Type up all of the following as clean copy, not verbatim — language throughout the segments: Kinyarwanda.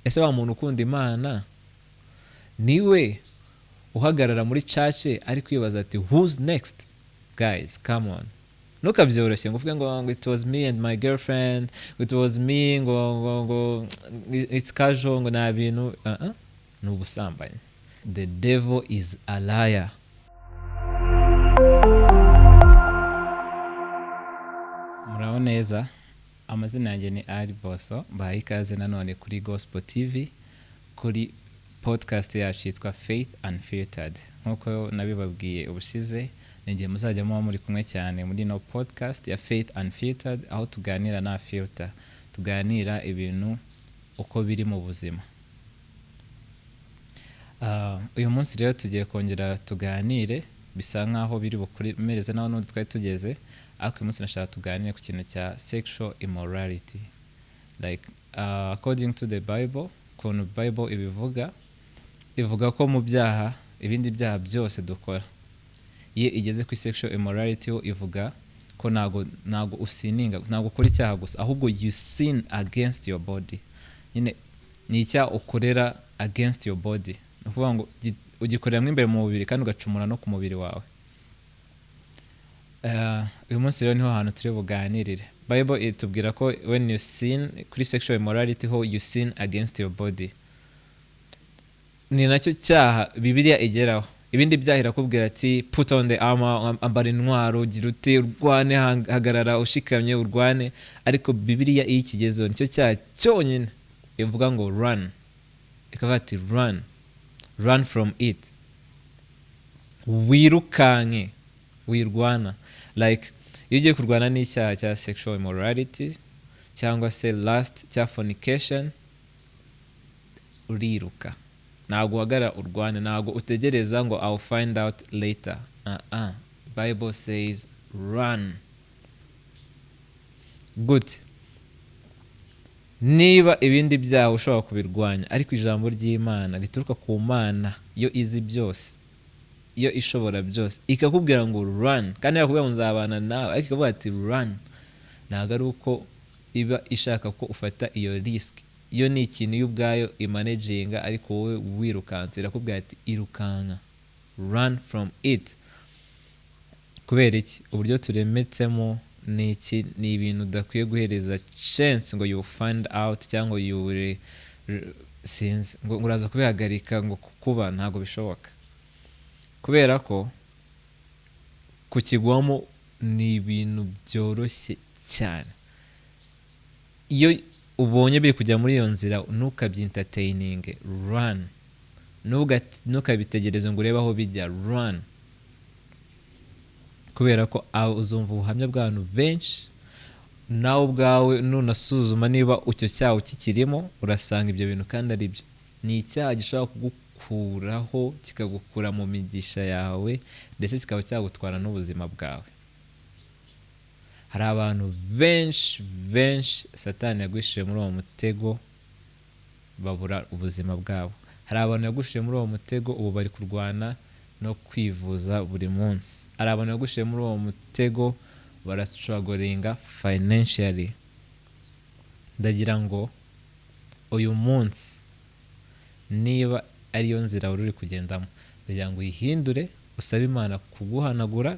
Ese wa muntu ukunda Imana niwe uhagarara muri church ari kwibaza ati "Who's next?" Guys, come on, ntukabyoroshye ngo uvuge ngo "It was me and my girlfriend, it was me," ngo "It's casual," ngo nta bintu. Ni ubusambanyi. The devil is a liar. Muraho neza, amazina yanjye ni Ali Boso. Mbahaye ikaze nanone kuri Gospel TV, kuri podcast yacu yitwa Faith Unfiltered. Nk'uko nabibabwiye ubushize, ni igihe muzajya muba muri kumwe cyane muri no podcast ya Faith Unfiltered, aho tuganira nta filter, tuganira ibintu uko biri mu buzima. Uyu munsi rero tugiye kongera tuganire, bisa nkaho biri bukomereze naho n'ubundi twari tugeze, ariko uyu munsi nashaka tuganire ku kintu cya sexual immorality, like according to the Bible. Ukuntu Bible ibivuga, ivuga ko mu byaha, ibindi byaha byose dukora, iyo igeze kuri sexual immorality ho ivuga ko ntago usininga, ntago ukora icyaha gusa, ahubwo you sin against your body. Nyine ni icyaha ukorera against your body, ni ukuvuga ngo ugikoreramo imbere mu mubiri kandi ugacumura no ku mubiri wawe. Uyu munsi rero niho hantu turi buganirire. Bible itubwira ko when you sin kuri sexual immorality ho, you sin against your body. Ni nacyo cyaha Bibiliya igeraho. Ibindi byaha irakubwira ati "Put on the armor, ambara intwaro, gira uti urwane, hagarara ushikamye urwane." Ariko Bibiliya iyo ikigezeho, nicyo cyaha cyonyine ivuga ngo "Run." Ikavuga ati "Run, run from it," wirukanke, wirwana. Like iyo ugiye kurwana n'icyaha cya sexual immorality cyangwa se lust cya fornication, uriruka, ntabwo uhagarara urwane, ntabwo utegereza ngo "I'll find out later." Bible says run. Gute? Niba ibindi byaha ushobora kubirwanya, ariko ijambo ry'Imana rituruka ku Mana yo izi byose, yo ishobora byose, ikakubwira ngo "Run," kandi yakubwira ngo "Nzabana nawe," ariko ikavuga ati "Run," ntabwo ari uko iba ishaka ko ufata iyo risk. Yo ni ikintu yo ubwayo imanaginga, ariko wowe wirukanse irakubwira ati "Irukanka, run from it." Kubera iki? Uburyo turemetsemo ni iki? Ni ibintu udakwiye guhereza chance ngo you find out cyangwa you will, sinzi, ngo uraza kubihagarika ngo kuba, ntabwo bishoboka, kubera ko kukigwamo ni ibintu byoroshye cyane. Iyo ubonye biri kujya muri iyo nzira, ntukabyintertaininge, run. Ntukabitegereze ngo urebe aho bijya, run, kubera ko uzumva ubuhamya bw'abantu benshi. Nawe ubwawe nunasuzuma niba icyo cyaha ukikirimo, urasanga ibyo bintu kandi ari byo. Ni icyaha gishobora kugukuraho, kikagukura mu migisha yawe, ndetse kikaba cyagutwara n'ubuzima bwawe. Hari abantu benshi benshi Satani yagushije muri uwo mutego, babura ubuzima bwabo. Hari abantu yagushije muri uwo mutego, ubu bari kurwana no kwivuza buri munsi. Hari abantu yagushije muri uwo mutego, barastrugglinga financially. Ndagira ngo uyu munsi, niba ariyo nzira wari uri kugendamo, ndagira ngo uyihindure, usabe Imana kuguhanagura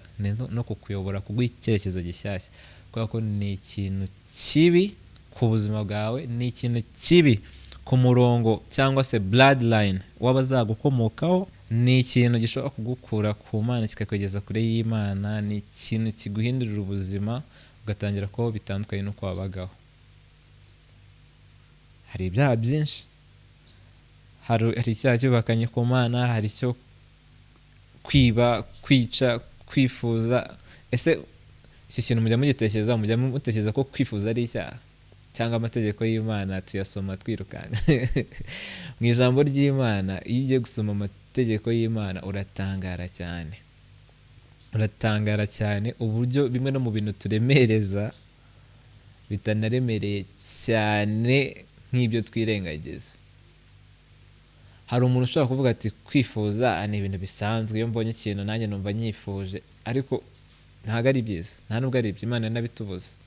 no kukuyobora, kuguha icyerekezo gishyashya, kubera ko ni ikintu kibi ku buzima bwawe, ni ikintu kibi ku murongo cyangwa se bloodline w'abazagukomokaho, ni ikintu gishobora kugukura ku Mana kikakugeza kure y'Imana, ni ikintu kiguhindurira ubuzima, ugatangira kubaho bitandukanye n'uko wabagaho. Hari ibyaha byinshi. Hari icyaha cyubakanye ku Mana, hari icyo kwiba, kwica, kwifuza. Ese icyo kintu mujya mugitekereza? Mujya mutekereza ko kwifuza ari icyaha? Cyangwa amategeko y'Imana tuyasoma twirukanka? Mu ijambo ry'Imana, iyo ugiye gusoma amategeko y'Imana, uratangara cyane, uratangara cyane uburyo bimwe no mu bintu turemereza bitanaremereye cyane nk'ibyo twirengagiza. Hari umuntu ushobora kuvuga ati "Kwifuza ni ibintu bisanzwe, iyo mbonye ikintu nanjye numva nyifuje," ariko ntabwo ari byiza, nta nubwo ari ibyo Imana yanabitubuza.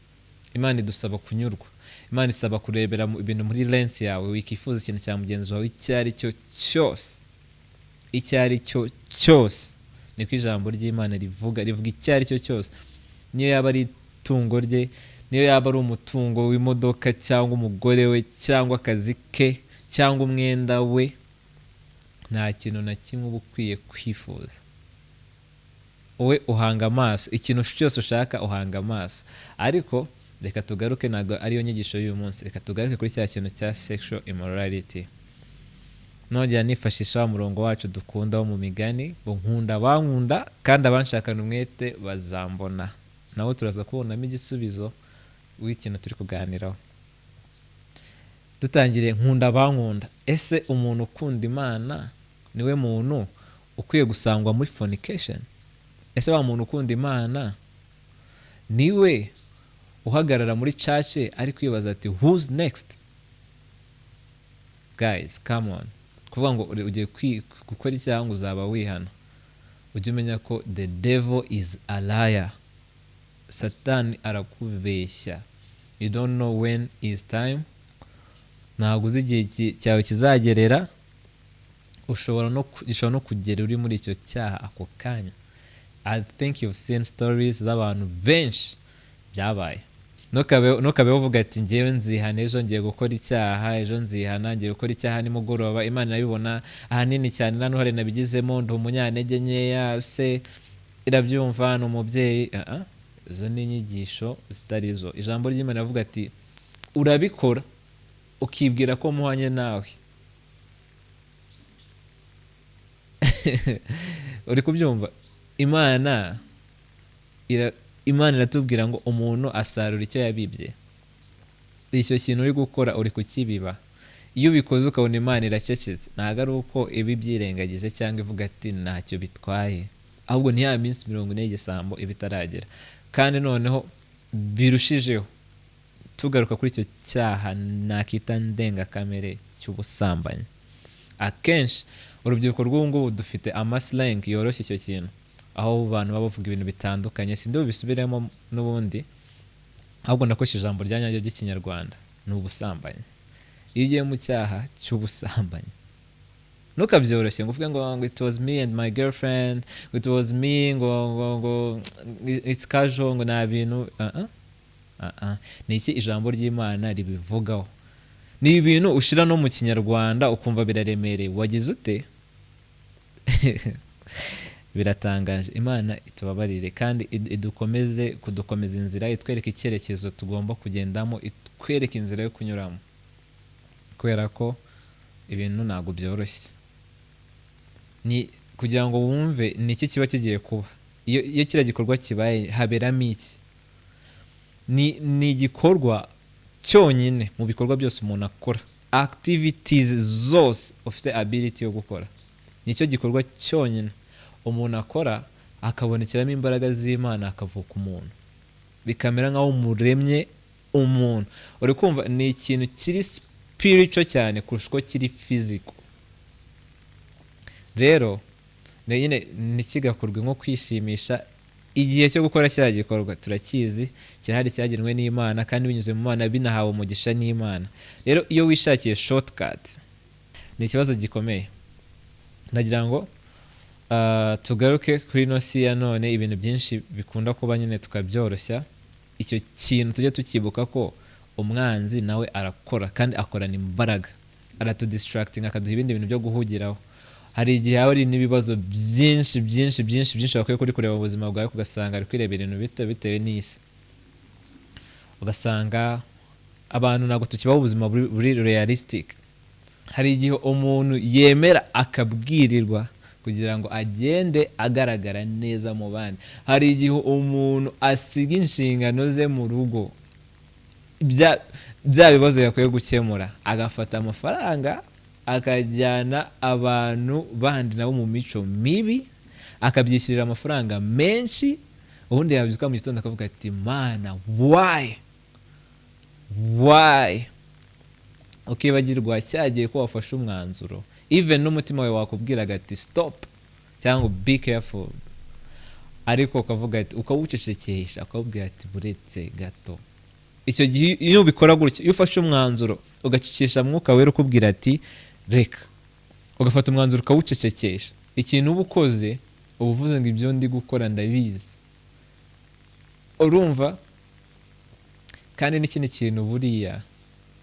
Imana idusaba kunyurwa. Imana isaba kurebera ibintu muri lens yawe. Wikifuza ikintu cya mugenzi wawe icyo ari cyo cyose, icyo ari cyo cyose. Niko ijambo ry'Imana rivuga, rivuga icyo ari cyo cyose, niyo yaba ari itungo rye, niyo yaba ari umutungo w'imodoka cyangwa umugore we cyangwa akazi ke cyangwa umwenda we, nta kintu na kimwe uba ukwiye kwifuza. Wowe uhanga amaso ikintu cyose ushaka, uhanga amaso. Ariko reka tugaruke, ntabwo ariyo nyigisho y'uyu munsi. Reka tugaruke kuri cya kintu cya sexual immorality. Nongera nifashisha wa murongo wacu dukunda wo mu Migani ngo: "Nkunda abankunda, kandi abanshakana umwete bazambona." Nawe turaza kubonamo igisubizo w'ikintu turi kuganiraho. Dutangiriye: nkunda abankunda. Ese umuntu ukunda Imana niwe muntu ukwiye gusangwa muri fornication? Ese wa muntu ukunda Imana niwe uhagarara muri church ari kwibaza ati: "Who's next?" Guys, come on. Kuvuga ngo ugiye gukora icyaha ngo uzaba wihana, ujye umenya ko the devil is a liar. Satani arakubeshya. You don't know when is time. Ntabwo uzi igihe cyawe kizagerera. Ushobora no gishobora no kugera uri muri icyo cyaha ako kanya. I think you've seen stories z'abantu benshi byabaye. Ntukabe uvuga ati: "Ngewe nzihana ejo, ngiye gukora icyaha ejo, nzihana, ngiye gukora icyaha nimugoroba, Imana irabibona ahanini cyane, nta n'uruhare nabigizemo, ndi umunyantege nkeya se, irabyumva, ni umubyeyi." Ah, ah, izo ni inyigisho zitari zo. Ijambo ry'Imana rivuga ati: "Urabikora ukibwira ko muhanye nawe." Uri kubyumva? Imana iratubwira ngo umuntu asarura icyo yabibye. Icyo kintu uri gukora uri kukibiba. Iyo ubikoze ukabona Imana iracecetse, ntabwo ari uko iba ibyirengagije cyangwa ivuga ati ntacyo bitwaye, ahubwo ni ya minsi 40 y'igisambo iba itaragera. Kandi noneho birushijeho, tugaruka kuri icyo cyaha nakita ndengakamere cy'ubusambanyi, akenshi urubyiruko rw'ubu ngubu dufite amaslang yoroshye icyo kintu, aho abantu baba bavuga ibintu bitandukanye. Sindi bubisubiremo n'ubundi, ahubwo nakoresha ijambo rya nyaryo ry'Ikinyarwanda, ni ubusambanyi. Iyo ugiye mu cyaha cy'ubusambanyi, ntukabyoroshye ngo uvuge ngo "It was me and my girlfriend, it was me," ngo "It's casual," ngo nta bintu. Uh -uh. Uh -uh. Ni iki ijambo ry'Imana ribivugaho? Ni ibintu ushyira no mu Kinyarwanda ukumva biraremereye. Wagize ute? Biratangaje. Imana itubabarire kandi idukomeze kudukomeza inzira, itwereke icyerekezo tugomba kugendamo, itwereke inzira yo kunyuramo, kubera ko ibintu ntabwo byoroshye. Ni kugira ngo wumve ni iki kiba kigiye kuba iyo kiriya gikorwa kibaye, haberamo iki? Ni igikorwa cyonyine mu bikorwa byose umuntu akora, activities zose ufite ability yo gukora, nicyo gikorwa cyonyine umuntu akora akabonekeramo imbaraga z'Imana, akavuka umuntu, bikamera nk'aho umuremye umuntu. Uri kumva ni ikintu kiri spiritual cyane kurusha uko kiri physical. Rero nyine ntikigakorwe nko kwishimisha. Igihe cyo gukora kiriya gikorwa turakizi, kirahari, cyagenwe n'Imana kandi binyuze mu Mana, binahawe umugisha n'Imana. Rero iyo wishakiye shortcut ni ikibazo gikomeye. Ndagira ngo tugaruke kuri ino si ya none. Ibintu byinshi bikunda kuba nyine tukabyoroshya. Icyo kintu tujye tukibuka ko umwanzi nawe arakora kandi akorana imbaraga, aratudistractinga, akaduha ibindi bintu byo guhugiraho. Hari igihe haba hari n'ibibazo byinshi byinshi byinshi byinshi bakwiye kuri kureba mu buzima bwawe, ugasanga ari kwirebera ibintu bito bitewe n'isi. Ugasanga abantu ntabwo tukibaho ubuzima buri realistic. Hari igihe umuntu yemera akabwirirwa kugira ngo agende agaragara neza mu bandi. Hari igihe umuntu asiga inshingano ze mu rugo, bya bibazo yakwiye gukemura, agafata amafaranga akajyana abantu bandi nabo mu mico mibi, akabyishyurira amafaranga menshi. Ubundi yabyuka mu gitondo akavuga ati: "Mana, why, why?" Ukibagirwa cyagiye ko wafashe umwanzuro, even n'umutima wawe wakubwiraga ati "Stop" cyangwa "Be careful," ariko ukavuga ati, ukawucecekesha, ukawubwira ati: "Buretse gato." Icyo gihe iyo ubikora gutya, iyo ufashe umwanzuro ugacecekesha Mwuka Wera ukubwira ati "Reka", ugafata umwanzuro ukawucecekesha, ikintu uba ukoze, uba uvuze ngo "Ibyo ndi gukora ndabizi." Urumva? Kandi n'ikindi kintu, buriya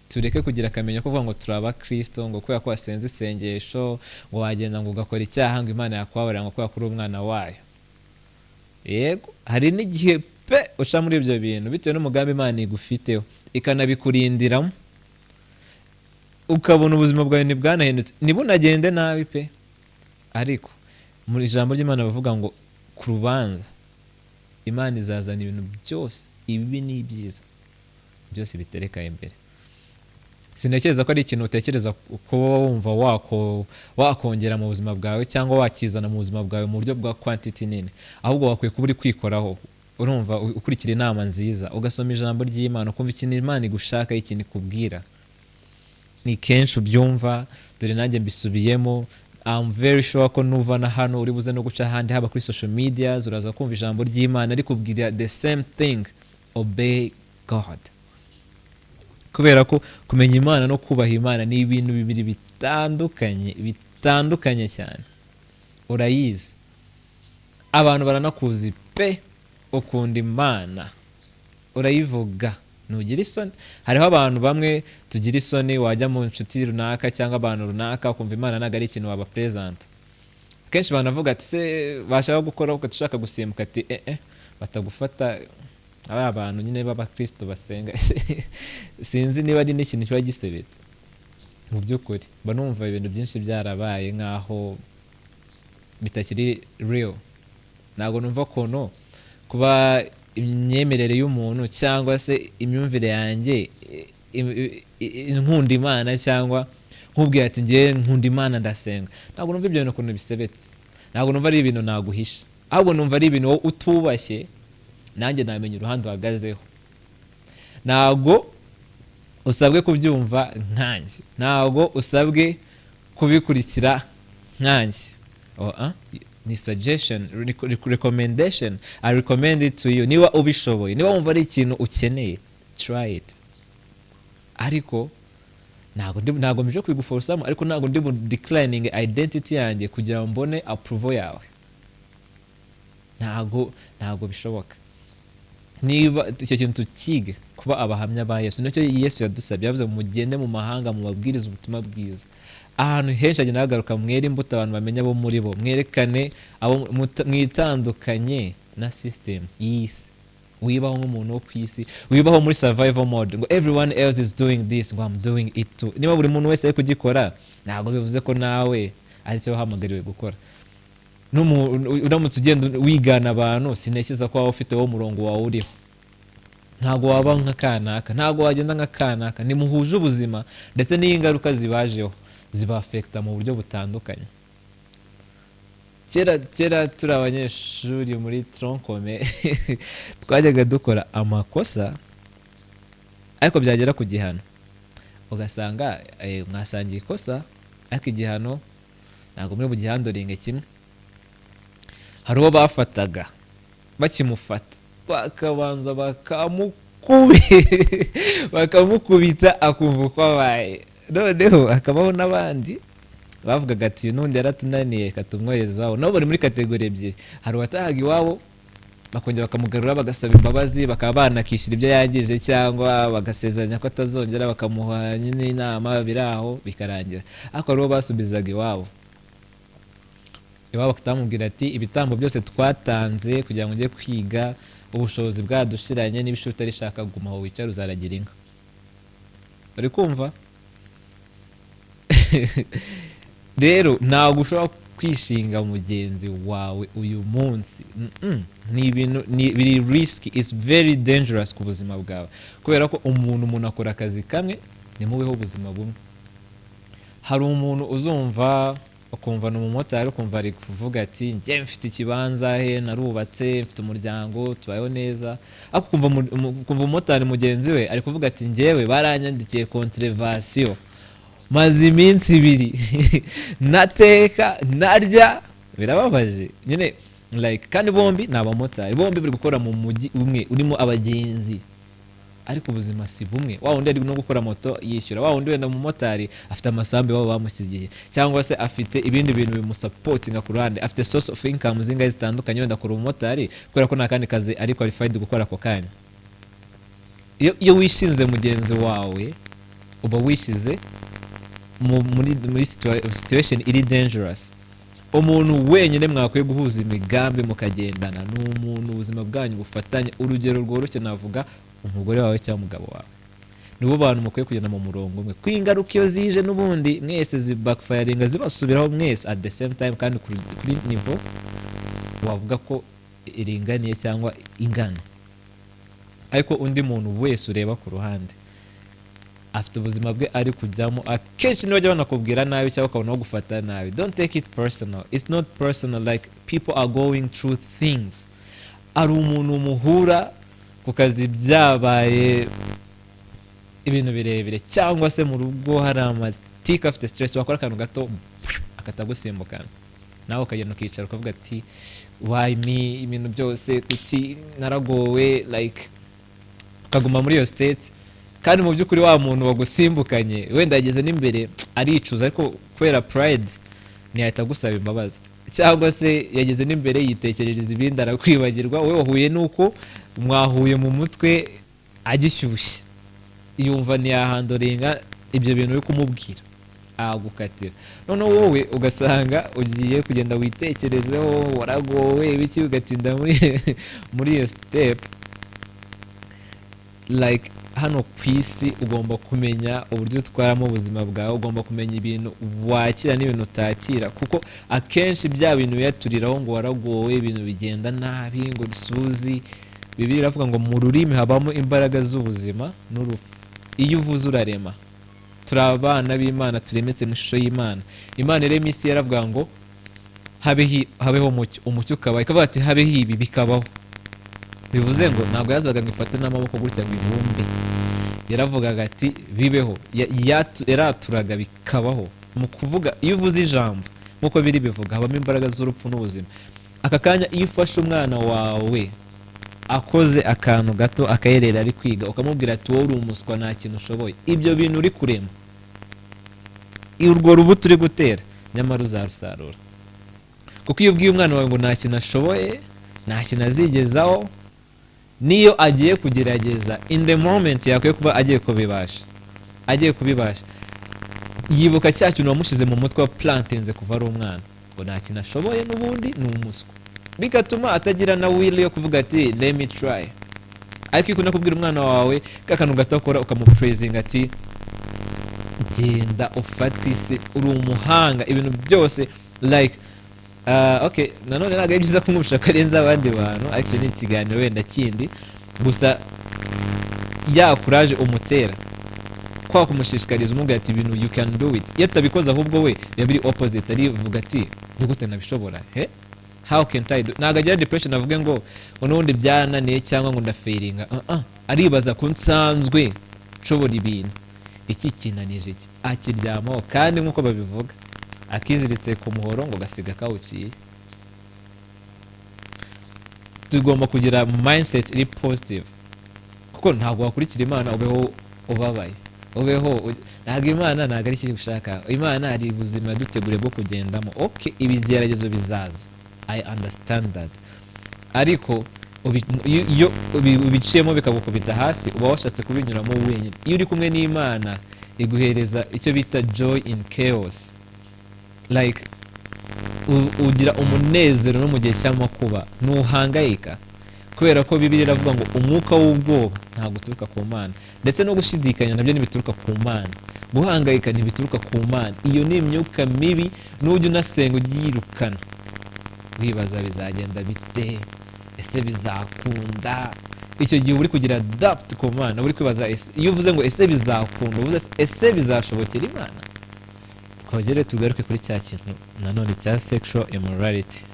tureke kugira akamenya ko kuvuga ngo turi abakristo, ngo kubera ko wasenze isengesho ngo wagenda ngo ugakora icyaha, ngo Imana yakubabarira, ngo kubera ko uri umwana wayo. Yego, hari n'igihe pe uca muri ibyo bintu bitewe n'umugambi Imana igufiteho, ikanabikurindiramo, ukabona ubuzima bwawe ntibwanahindutse, ntibunagende nabi pe. Ariko mu ijambo ry'Imana bavuga ngo ku rubanza Imana izazana ibintu byose, ibibi n'ibyiza byose, bitereka imbere. Sintekereza ko ari ikintu utekereza kuba wumva wakongera mu buzima bwawe cyangwa wakizana mu buzima bwawe mu buryo bwa quantity nini. Ahubwo wakwiye kuba uri kwikoraho, urumva, ukurikira inama nziza, ugasoma ijambo ry'Imana, ukumva ikintu Imana igushaka, ikintu ikubwira. Ni kenshi ubyumva, dore nanjye mbisubiyemo. I'm very sure ko nuva na hano uri buze no guca ahandi, haba kuri social medias, uraza kumva ijambo ry'Imana rikubwira the same thing: obey God. Kubera ko kumenya Imana no kubaha Imana ni ibintu bibiri bitandukanye, bitandukanye cyane. Urayizi, abantu baranakuzi pe, ukunda Imana, urayivuga, ntugira isoni. Hariho abantu bamwe tugira isoni, wajya mu nshuti runaka cyangwa abantu runaka, ukumva Imana ntabwo ari ikintu wabapresenta. Akenshi banavuga ati se bashaka gukora, ugahita ushaka gusimbuka ati "Eh eh, batagufata aba bantu nyine b'abakristo basenga." Sinzi niba ari n'ikintu kiba gisebetse. Mu by'ukuri mba numva ibintu byinshi byarabaye nk'aho bitakiri real. Ntabwo numva ukuntu kuba imyemerere y'umuntu cyangwa se imyumvire yanjye, nkunda Imana, cyangwa nkubwira ati "Ngewe nkunda Imana, ndasenga", ntabwo numva ibyo bintu ukuntu bisebetse. Ntabwo numva ari ibintu naguhisha, ahubwo numva ari ibintu wowe utubashye, nanjye namenya uruhande uhagazeho. Ntabwo usabwe kubyumva nkanjye, ntabwo usabwe kubikurikira nkanjye. Oh, ah, ni suggestion, recommendation. I recommend it to you. Niba ubishoboye, niba wumva ari ikintu ukeneye, try it. Ariko ntabwo mbije kubiguforcamo, ariko ntabwo ndi bu declining identity yanjye kugira ngo mbone approval yawe. Ntabwo bishoboka. Niba icyo kintu tukige kuba abahamya ba Yesu, nicyo Yesu yadusabye. Yavuze ngo "Mugende mu mahanga, mubabwirize ubutumwa bwiza." Ahantu henshi agenda hagaruka "Mwere imbuto, abantu bamenye abo muri bo, mwerekane abo mwitandukanye na system y'isi." Wibaho nk'umuntu wo ku isi, wibaho muri survival mode, ngo "Everyone else is doing this", ngo "I'm doing it too." Niba buri muntu wese ari kugikora, ntabwo bivuze ko nawe aricyo wahamagariwe gukora. Uramutse ugenda wigana abantu, sintekereza ko waba ufite wo murongo wawe uriho. Ntabwo waba nka kanaka, ntabwo wagenda nka kanaka. Ntimuhuje ubuzima, ndetse n'iyo ingaruka zibajeho zibaffecta mu buryo butandukanye. Kera kera turi abanyeshuri muri tronc commun, twajyaga dukora amakosa, ariko byagera ku gihano ugasanga mwasangiye ikosa, ariko igihano ntabwo muri bugihandlinge kimwe. Hari uwo bafataga, bakimufata bakabanza bakamukubita, akumva uko abaye. Noneho hakabaho n'abandi bavugaga ati "Uyu n'undi yaratunaniye, reka tumwohereze iwabo." Nabo bari muri category ebyiri. Hari uwatahaga iwabo, bakongera bakamugarura, bagasaba imbabazi, bakaba banakishyura ibyo yangije cyangwa bagasezeranya ko atazongera, bakamuha nyine inama, biri aho bikarangira. Ariko hari uwo basubizaga iwabo, iwabo bakamubwira ati "Ibitambo byose twatanze kugira ngo ujye kwiga, ubushobozi bwadushiranye, niba ishuri utarishaka, guma aho wicare, uzaragira inka." Bari kumva rero, ntabwo ushobora kwishinga mugenzi wawe uyu munsi. Ni ibintu biri risky, is very dangerous ku buzima bwawe, kubera ko umuntu akora akazi kamwe, ntimubeho ubuzima bumwe. Hari umuntu uzumva, ukumva ni umumotari, ukumva ari kuvuga ati "Njye mfite ikibanza he, narubatse, mfite umuryango, tubayeho neza." Ariko ukumva umumotari mugenzi we ari kuvuga ati "Njyewe baranyandikiye contravention, maze iminsi 2 nateka narya." Birababaje nyine, like, kandi bombi ni abamotari, bombi bari gukora mu mujyi umwe urimo abagenzi. Ariko ubuzima si bumwe. Wa wundi ari no gukora moto yishyura, wa wundi wenda umumotari afite amasambu iwabo bamusigiye, cyangwa se afite ibindi bintu bimusupportinga ku ruhande, afite source of income zingahe zitandukanye. Wenda akora umumotari kubera ko nta kandi kazi ari qualified gukora ako kanya. Iyo wishinze mugenzi wawe, uba wishyize muri situation iri dangerous. Umuntu wenyine mwakwiye guhuza imigambi mukagendana ni umuntu ubuzima bwanyu bufatanye. Urugero rworoshye navuga umugore wawe cyangwa umugabo wawe, nibo bantu mukwiye kugenda mu murongo umwe. Ko ingaruka iyo zije n'ubundi mwese zibackfiringa, zibasubiraho mwese at the same time, kandi kuri niveau wavuga ko iringaniye cyangwa ingana. Ariko undi muntu wese ureba ku ruhande afite ubuzima bwe ari kujyamo. Akenshi nibajya banakubwira nabi cyangwa ukabona bagufata nabi, don't take it personal. It's not personal. Like, people are going through things. Ari umuntu muhura ku kazi byabaye ibintu birebire, cyangwa se mu rugo hari amatika, afite stress, wakora akantu gato akatagusimbukana, nawe ukagenda ukicara ukavuga ati: "Why me? Ibintu byose kuki naragowe?" Like, ukaguma muri iyo state. Kandi mu by'ukuri wa muntu wagusimbukanye wenda yageze n'imbere aricuza, ariko kubera pride ntiyahita agusaba imbabazi, cyangwa se yageze n'imbere yitekerereza ibindi arakwibagirwa. Wowe wahuye n'uko mwahuye mu mutwe agishyushye, yumva ntiyahandlinga ibyo bintu uri kumubwira, agukatira. Noneho wowe ugasanga ugiye kugenda witekerezeho, waragowe, ibiki, ugatinda muri iyo step. Like, hano ku isi ugomba kumenya uburyo utwaramo ubuzima bwawe, ugomba kumenya ibintu wakira n'ibintu utakira, kuko akenshi bya bintu wiyaturiraho ngo waragowe, ibintu bigenda nabi, ngo suzi. Bibiliya iravuga ngo mu rurimi habamo imbaraga z'ubuzima n'urupfu. Iyo uvuze urarema. Turi abana b'Imana, turemetse mu ishusho y'Imana. Imana irema isi yaravuga ngo habeho umucyo, umucyo ukaba. Ikavuga ati: "Habeho ibi," bikabaho. Bivuze ngo ntabwo yazaga ngo ifate n'amaboko gutya ngo ibumbe, yaravugaga ati: "Bibeho." Yaraturaga bikabaho. Mu kuvuga, iyo uvuze ijambo, nk'uko biri bivuga, habamo imbaraga z'urupfu n'ubuzima. Aka kanya iyo ufashe umwana wawe akoze akantu gato akayerera ari kwiga, ukamubwira ati: "Wowe uri umuswa, nta kintu ushoboye," ibyo bintu uri kurema, urwo rubuto uri gutera, nyamara uzarusarura. Kuko iyo ubwiye umwana wawe ngo nta kintu ashoboye, nta kintu azigezaho, niyo agiye kugerageza, in the moment yakwiye kuba agiye kubibasha, yibuka cya kintu wamushyize mu mutwe wa plantinze kuva ari umwana, ngo nta kintu ashoboye, n'ubundi ni umuswa, bigatuma atagira na will yo kuvuga ati: "Let me try." Ariko iyo ukunda kubwira umwana wawe ka kantu gato akora, ukamupraisinga ati: "Genda ufate isi, uri umuhanga," ibintu byose. Like, okay, nanone ntabwo ari byiza kumwumvisha ko arenze abandi bantu, ariko icyo ni ikiganiro wenda kindi. Gusa ya courage umutera kwa kumushishikariza, umubwira ati: "Ibintu, you can do it," iyo atabikoze ahubwo we biba biri opposite, arivuga ati: "Ni gute nabishobora? He, how can I do?" Ntabwo agira depression avuge ngo n'ubundi byarananiye cyangwa ngo ndafailinga. Aribaza ko nsanzwe nshobora ibintu, iki kinanije iki? Akiryamaho. Kandi nk'uko babivuga, akiziritse ku muhoro ngo gasiga kawuciye. Tugomba kugira mindset iri positive, kuko ntabwo wakurikira Imana ubeho ubabaye, ubeho ntabwo Imana, ntabwo ari icyo ushaka. Imana hari ubuzima yaduteguriye bwo kugendamo. Okay, ibigeragezo bizaza, I understand that, ariko iyo ubiciyemo bikagukubita hasi, uba washatse kubinyuramo wenyine. Iyo uri kumwe n'Imana, iguhereza icyo bita joy in chaos. Like, ugira umunezero no mu gihe cy'amakuba, ntuhangayika, kubera ko Bibiliya iravuga ngo umwuka w'ubwoba ntabwo uturuka ku Mana, ndetse no gushidikanya nabyo ntibituruka ku Mana, guhangayika ntibituruka ku Mana. Iyo ni imyuka mibi. Nujya unasenga ujyirukana, wibaza bizagenda bite, ese bizakunda? Icyo gihe uba uri kugira doubt ku Mana, uba uri kwibaza ese. Iyo uvuze ngo ese bizakunda, uvuze ese bizashobokera Imana? Twongere tugaruke kuri cya kintu nanone cya sexual immorality.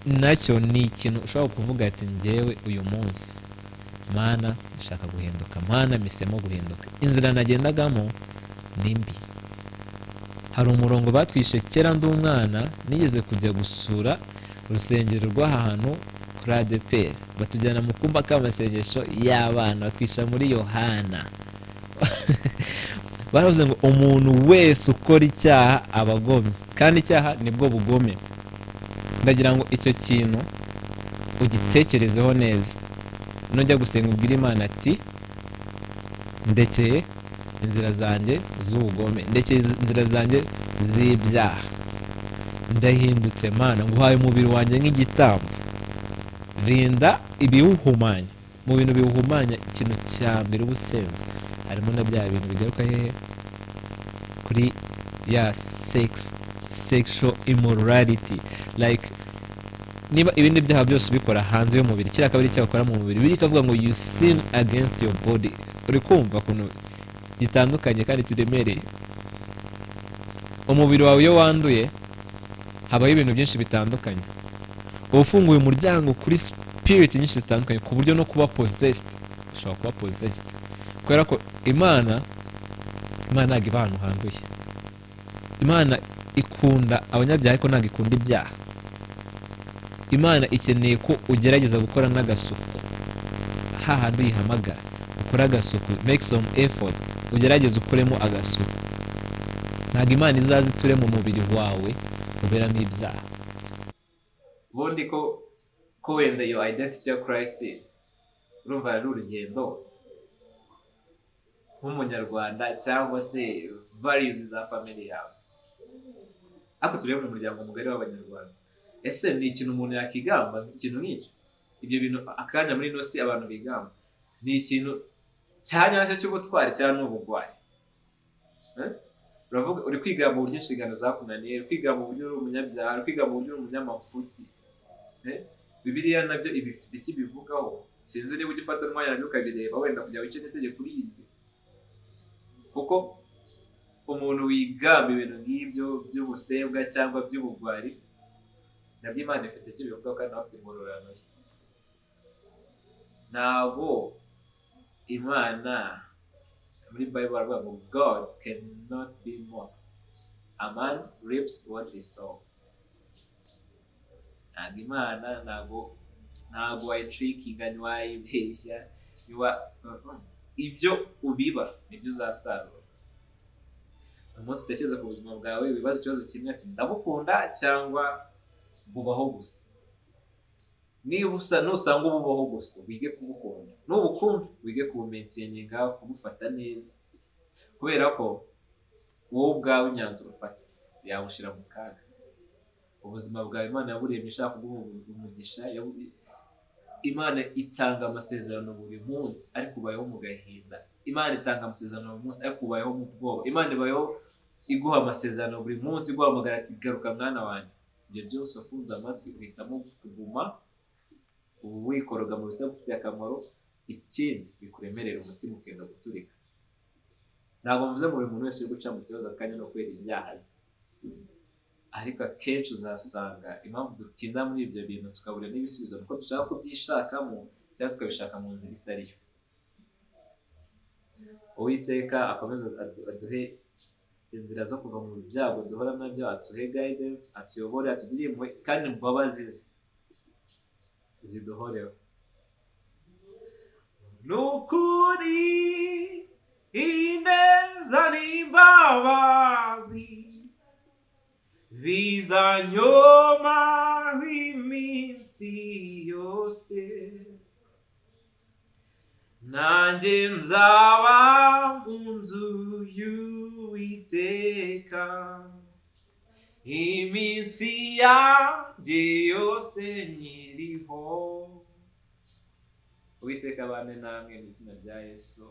Nacyo ni ikintu ushobora kuvuga ati: "Njyewe uyu munsi, Mana, ndashaka guhinduka. Mana, mpisemo guhinduka. Inzira nagendagamo ni mbi." Hari umurongo batwishe kera ndi umwana. Nigeze kujya gusura urusengero rw'ahantu kuri ADEPR. Batujyana mu kumba k'amasengesho y'abana, batwisha muri Yohana. Baravuze ngo umuntu wese ukora icyaha aba agomye, kandi icyaha nibwo bugome. Ndagira ngo icyo kintu ugitekerezeho neza. Nujya gusenga, ubwire Imana ati: "Ndekeye inzira zanjye z'ubugome, ndekeye inzira zanjye z'ibyaha, ndahindutse Mana, nguhaye umubiri wanjye nk'igitambo, rinda ibiwuhumanya." Mu bintu biwuhumanya, ikintu cya mbere uba usenze harimo na bya bintu bigaruka hehe? Kuri ya sex, sexual immorality. Like, niba ibindi byaha byose ubikora hanze y'umubiri, kiriya akaba ari icyaha ukora mu mubiri. Biri ikavuga ngo you sin against your body. Uri kumva ukuntu gitandukanye kandi kiremereye? Umubiri wawe iyo wanduye, habaho ibintu byinshi bitandukanye. Uba ufunguye umuryango kuri spirit nyinshi zitandukanye, ku buryo no kuba possessed, ushobora kuba possessed, kubera ko Imana ntabwo iba ahantu handuye. Imana ikunda abanyabyaha, ariko ntabwo ikunda ibyaha. Imana ikeneye ko ugerageza gukora n'agasuku hahandi uyihamagara, ukore agasuku, make some effort, ugerageze ukoremo agasuku. Ntabwo Imana izaza iture mu mubiri wawe uberamo ibyaha. Ubundi ko wenda iyo identity ya Christ, urumva ari urugendo nk'Umunyarwanda cyangwa se values za family yawe, ariko turebe mu muryango mugari w'Abanyarwanda, ese ni ikintu umuntu yakigamba, ikintu nk'icyo? Ibyo bintu akanya muri ino si abantu bigamba, ni ikintu cya nyacyo cy'ubutwari cyangwa ni ubugwari? Eh? Uravuga, uri kwigamba uburyo inshingano zakunaniye, uri kwigamba uburyo uri umunyabyaha, uri kwigamba uburyo uri umunyamafuti. Eh? Bibiliya nabyo ibifite icyo ibivugaho. Sinzi niba ujya ufata umwanya nabyo ukabireba, wenda kugira wice n'itegeko urizi, kuko umuntu wigamba ibintu nk'ibyo by'ubusembwa cyangwa by'ubugwari, nabyo Imana ifite icyo ibivugaho, kandi nawe afite ingororano ye. Ntabwo Imana, muri Bible baravuga ngo "God cannot be mocked. A man reaps what he sow." Ntabwo Imana, ntabwo wayitrickinga, ntiwayibeshya, ibyo ubiba nibyo uzasarura. Uyu munsi utekereza ku buzima bwawe, wibaza ikibazo kimwe ati: "Ndabukunda cyangwa bubaho gusa?" Niba usa nusanga ububaho gusa, wige kubukunda. Nubukunda, wige kubumaintaininga, kubufata neza, kubera ko wowe ubwawe imyanzuro ufata yawushyira mu kaga. Ubuzima bwawe Imana yaburemye ishaka kuguha umugisha. Imana itanga amasezerano buri munsi, ariko ubayeho mu gahinda. Imana itanga amasezerano buri munsi, ariko ubayeho mu bwoba. Imana ibayeho iguha amasezerano buri munsi, iguhamagara ati: "Garuka mwana wanjye." Ibyo byose wafunze amatwi, uhitamo kuguma ubu wikoroga mu bitagufitiye akamaro. Ikindi bikuremerera umutima ukenda guturika. Ntabwo mvuze ngo buri muntu wese uri guca mu kibazo akanya no kubera ibyaha azi, ariko akenshi uzasanga impamvu dutinda muri ibyo bintu tukabura n'ibisubizo nuko dushaka kubyishakamo cyangwa tukabishaka mu nzira itari yo. Uwiteka akomeze aduhe inzira zo kuva mu byago duhora nabyo, atuhe guidance, atuyobore, atugirire impuhwe, kandi imbabazi ze ziduhoreho. Ni ukuri, ineza n'imbabazi bizanyomaho iminsi yose, nanjye nzaba mu nzu y'Uwiteka iminsi yanjye yose nkiriho. Uwiteka abane namwe mu izina rya Yesu.